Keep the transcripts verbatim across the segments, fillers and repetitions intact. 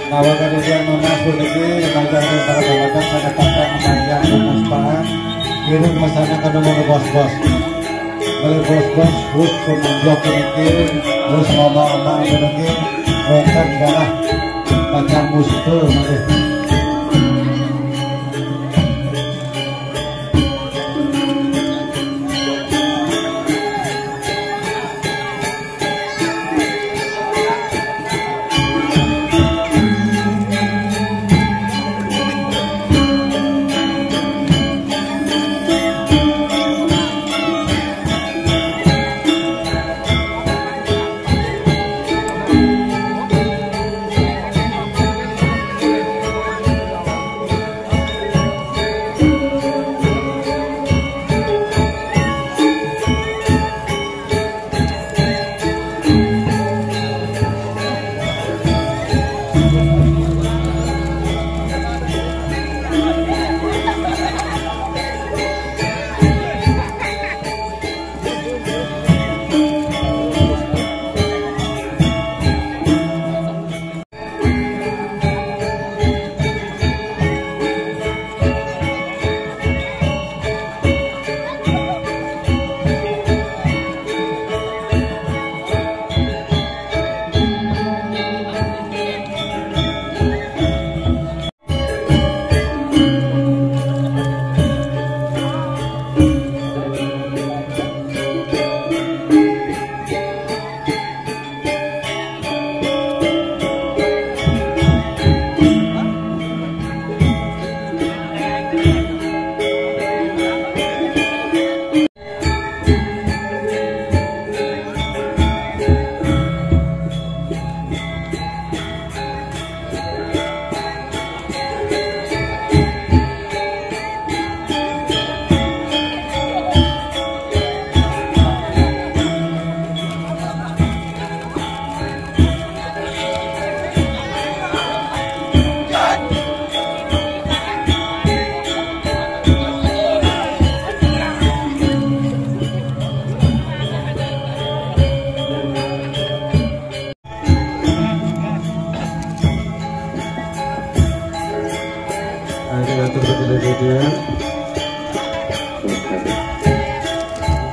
Nawa kalian nunas puniki, majeng ring para pamedak sané pacang mamargiang pamuspaan, ngiring masandekan nomor bos-bos. Malih bos-bos, wus pamunjuk puniki, wus ngomong-ngomong puniki, wénten galah pacang muspul malih. Ayo, atur beda-beda.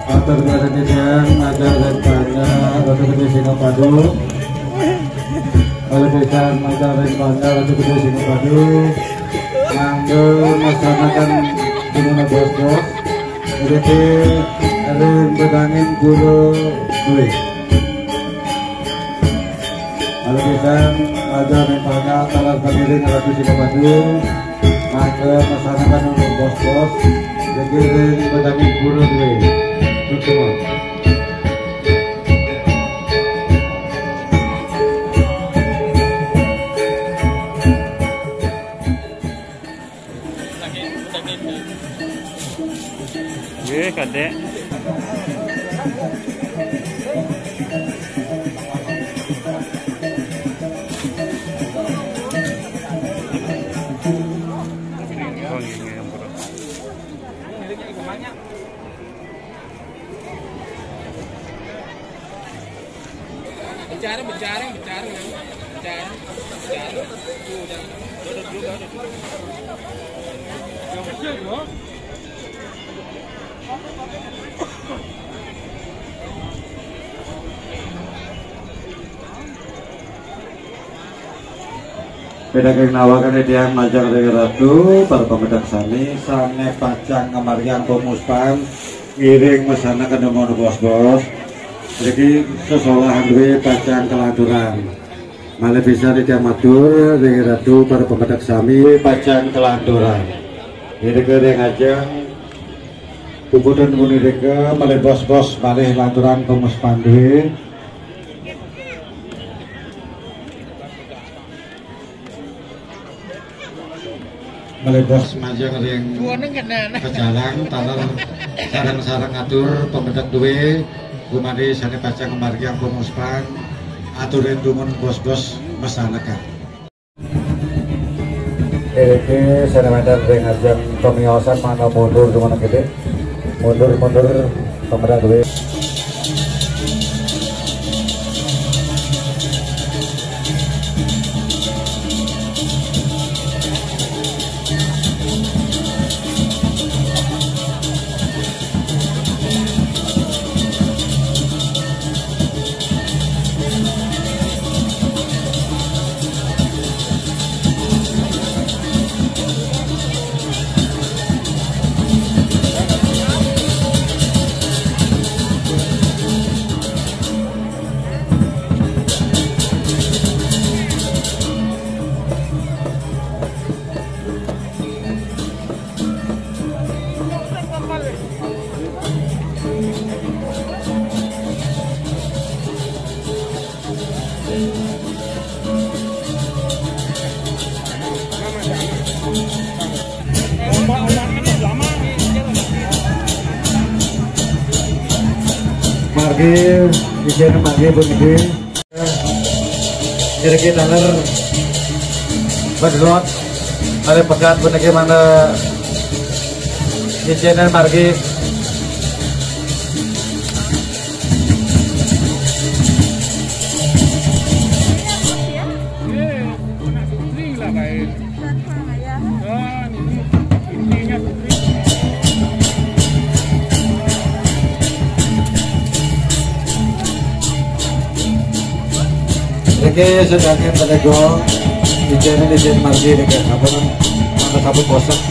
Atur beda-beda, matur ring pangga, atur beda sing padu. Kalau bisa matur ring pangga, atur beda sing padu. Mangga masandekan dumun bos-bos. Jadi, ring bedangin guru duit. Kalau bisa, aja ning pangga, taler pakiring, ratu sing padu. Mangga masandekan untuk bos-bos. Jadi, ring bedangin guru duit. Terus semua. Nggih, Kadek. Oh, nggih, nggih, ampun. Bicara, bicara, bicara, bicara, bicara. Tuh, jangan. Duduk dulu, duduk dulu. Yang kecil, bro. Pidaging nawakan tiang majeng ring Ratu, para pamedak sami, sané pacang ngamargiang pamuspaan, ngiring masandekan dumun bos-bos. Niki sesolahan duwé pacang kalanturan. Malih pisan tiang matur ring Ratu, para pamedak sami, pacang kalanturan. Irika ring ajeng puputun punirika, malih bos-bos, malih lanturan pamuspaan duwé. Malih bos majeng ring pecalang, taler sareng-sareng atur pamedak duwé, gumanti sané pacang ngamargiang pamuspaan, aturin dumun bos-bos masandekan. Iriki sané wénten ring ajeng pamiosan mangda mundur dumun gedé. Mundur, mundur, pamedak duwé. Margi, ijen margi puniki. Iriki taler bedrot kali pegat puniki mangda ijen margi. Oke, sedangkan pada gong, ijen, ijen margi dekat apa, apa sabut kosong.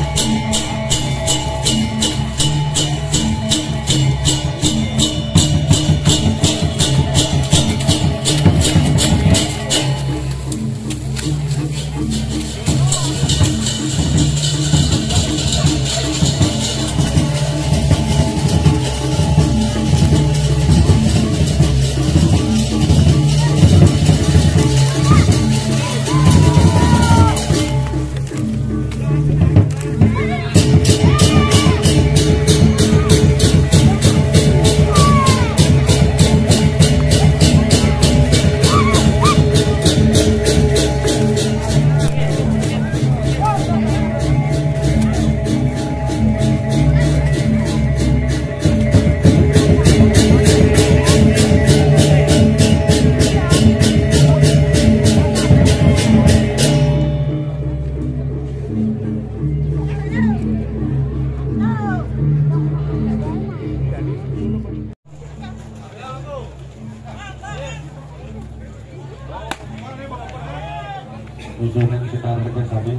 Ijen kita rekan sami,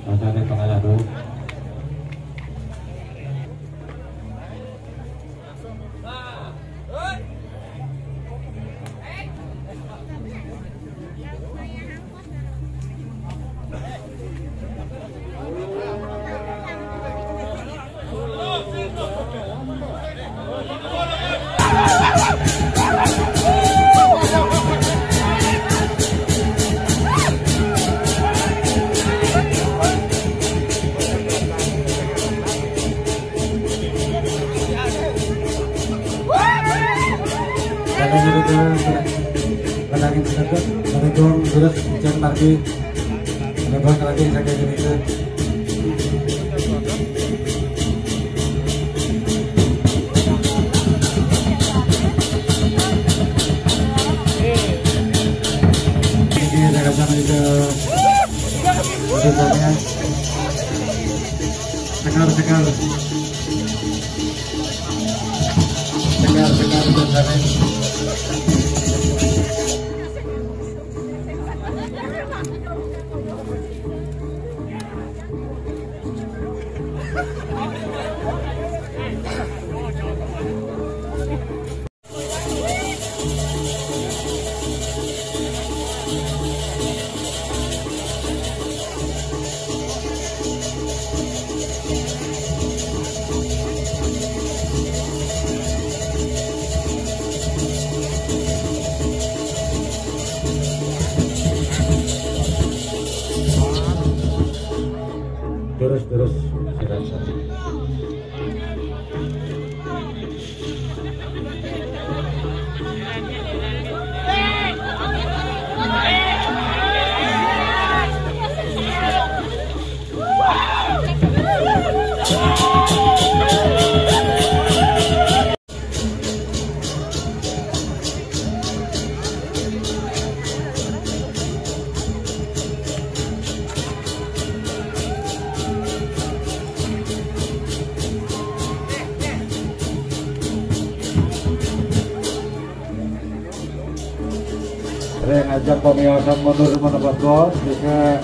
rasanya pengayah dulu. Kadang itu tuh, kadang itu tuh, kadang itu terus hujan lagi. Kadang lagi saya kayak gini tuh. Ini ada kacang hijau. Ada kacangnya. Segar, segar. Segar, segar, segar. Terus, terus, silakan. Ring ajak pamiarsan mundur menebak gol, jika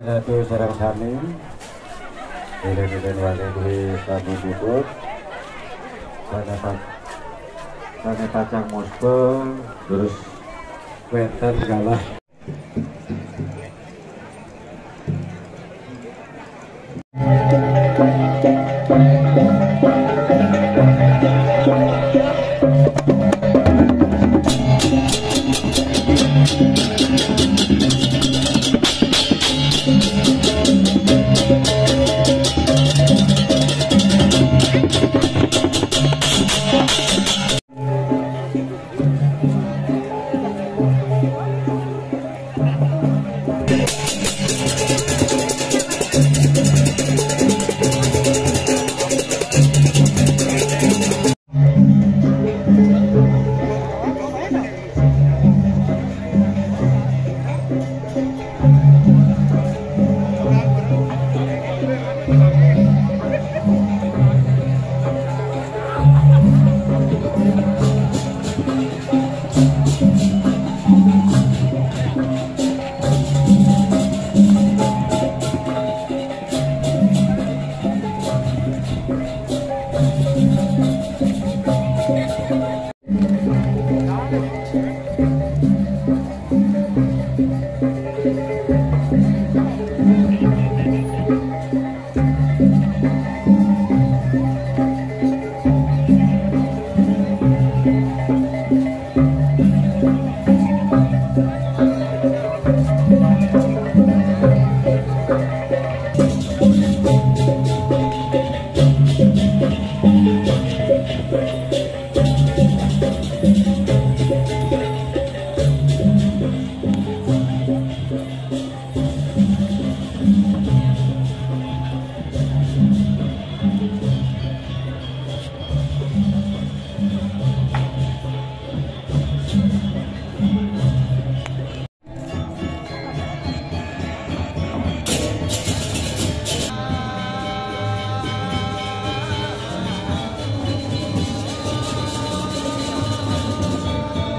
Ratu sareng sami, iring-iring wali kuwi sami puput, sané pac-, sané pacang muspel, terus wénten galah.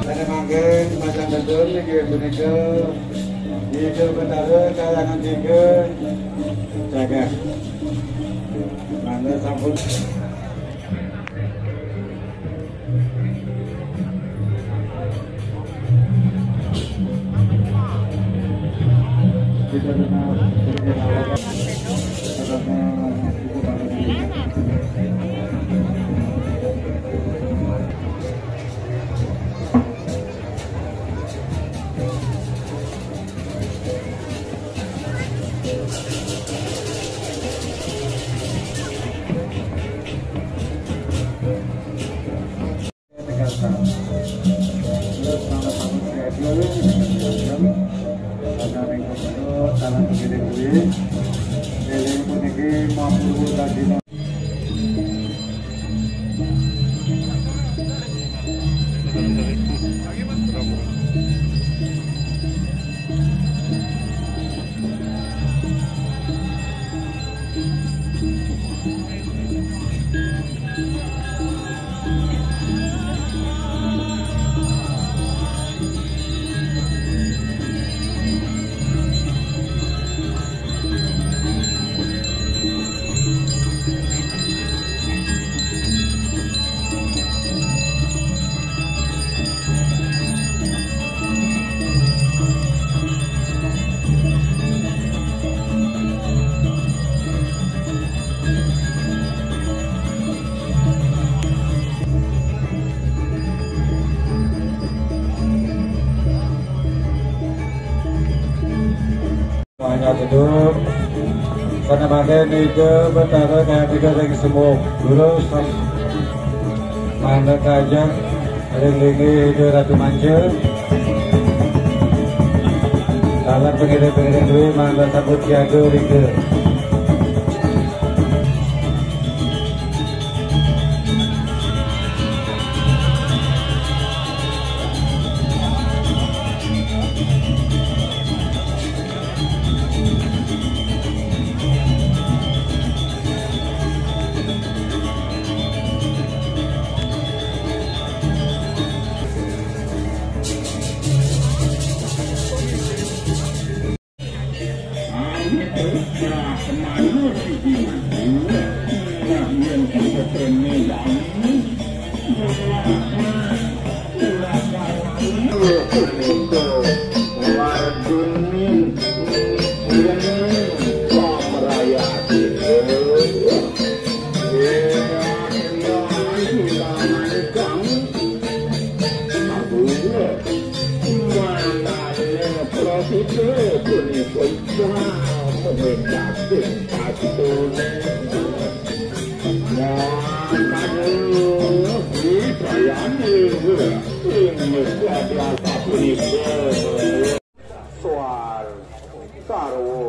Sané mangkin, macang betul niki punika. Ida Betara kayangan tiga. Jagat. Mangga sampun. Semuanya duduk. Pada mangke Ida Betara kaya tiga ring semuk. Lurus. Mandek aja. Ring linggih Ida Ratu Manja. Dalam pengiring-pengiring duwe mangga sambut siaga ring Ida. Kemana si Jimat? Nah, yen kita kene bangun. Wardunin, yen pamrayati. Aku, manane profite punika. Soal sarwa,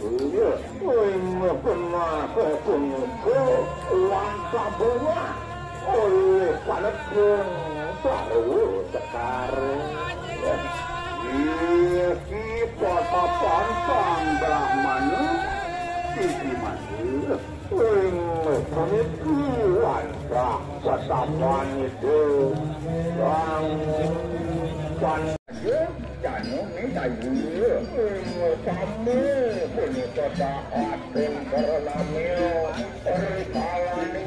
iya, ing kemah punika wantah bawah oleh panedeng sarwa sekar. Iki patapan Sang Brahmana, siji manjur. Ing puniki wantah patapan Ida Sang Pan-, Janu Mitayu. Ing kami punika dahat ing karenamya rikalaning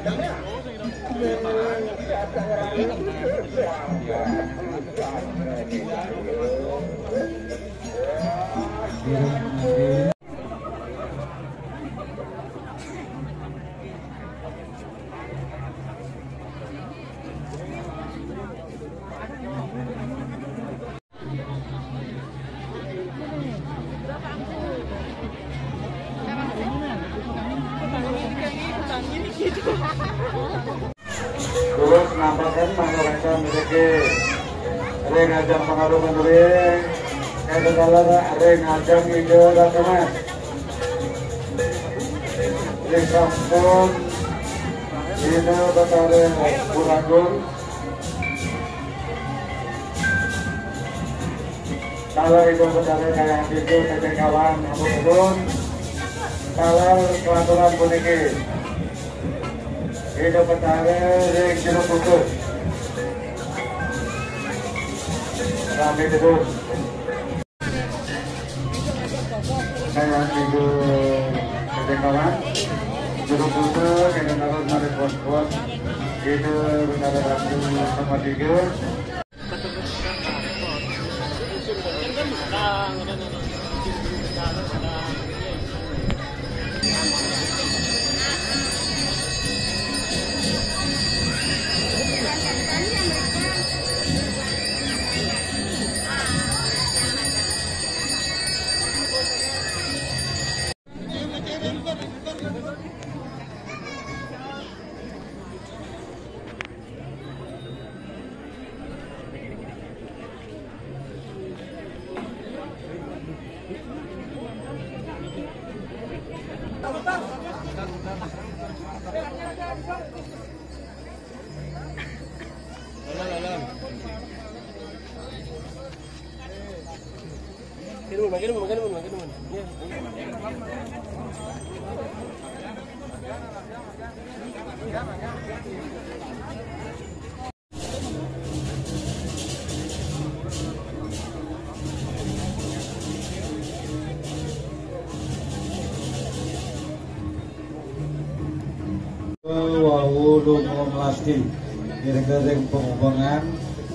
Terus nampakan mangga wénten mriki ring ajeng pangarungan ring kadalar ring ajeng Ida Ratu Mas. Ring sampun Ida Betara Puranggur. Taler Ida Betara Kayang Tiga Kajengkawan, ampun. Taler kelaturan puniki. Ida Betara ring Jero Putu. Sami teduh. Kayang Tiga Kajengkawan. Jero Putu, Kajengkawan, mari pos-pos. Ida Betara Ratu Sama Tiga. Wau lunga melasti, ngiring ring pangubengan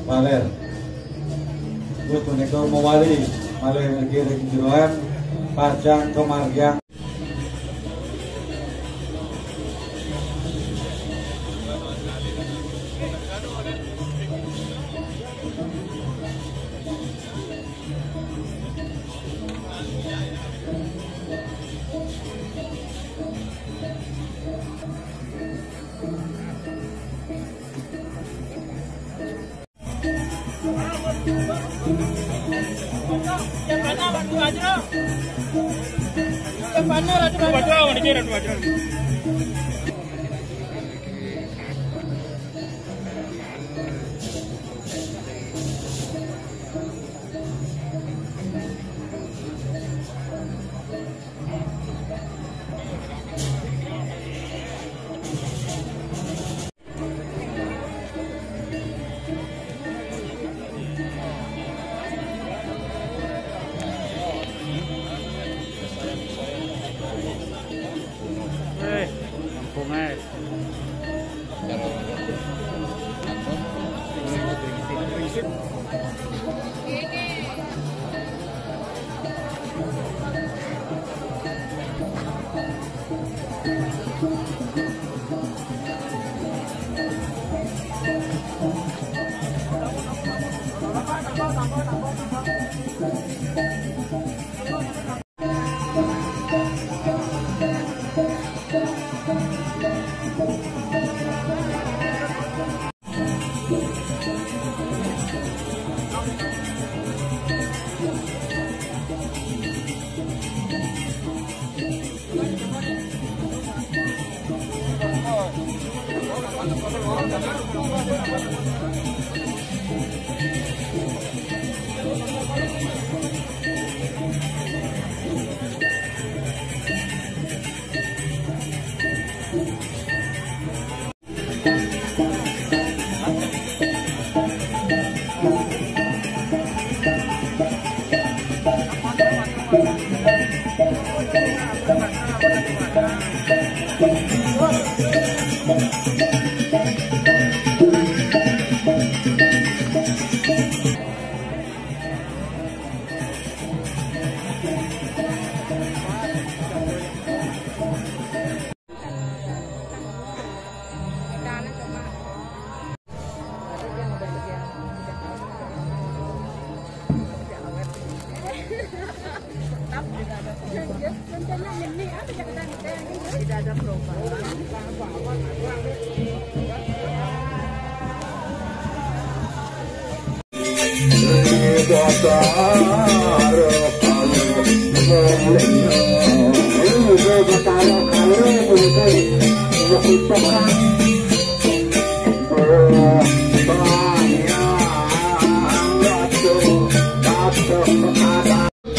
paler. Terus punika mawali malih niki ring jeroan pacang kamargiang.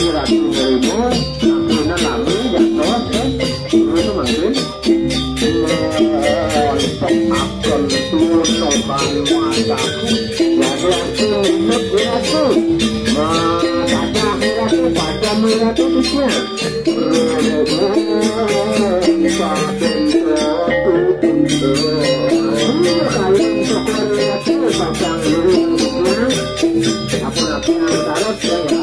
Ratu Ngerimung, ampuna lami jatuh, eh, dulu mangkin. Montok akon tuwun noban muasaku, yen ratu minut ratu. Nah, kathah ratu, pada ratu titiang. Ratu, saben ratu, kalian sekolah ratu, pasang diri, nah. Apa-apa yang harus saya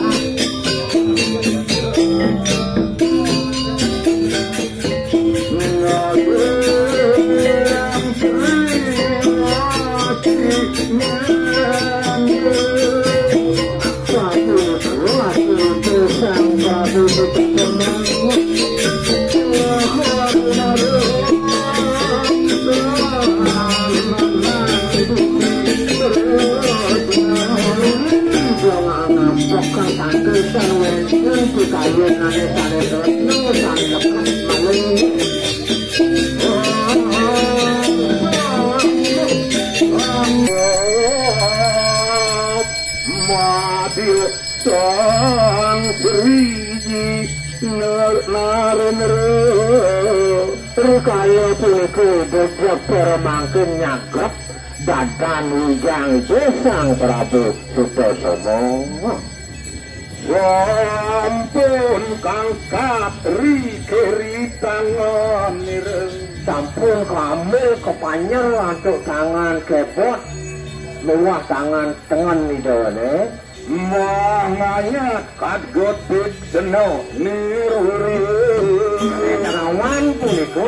Madya Sang Sri Narendra. Rikala punika Bojok para mangkin nyagrep dadan wijang Sang Prabu Sutasoma. Sampun kangkat ri keri tangan ireng. Sampun kamil kapanjer antuk tangan kebot miwah tangan tengen Ida ne. Mangayat kadgot sena nirwiri. Rawan punika.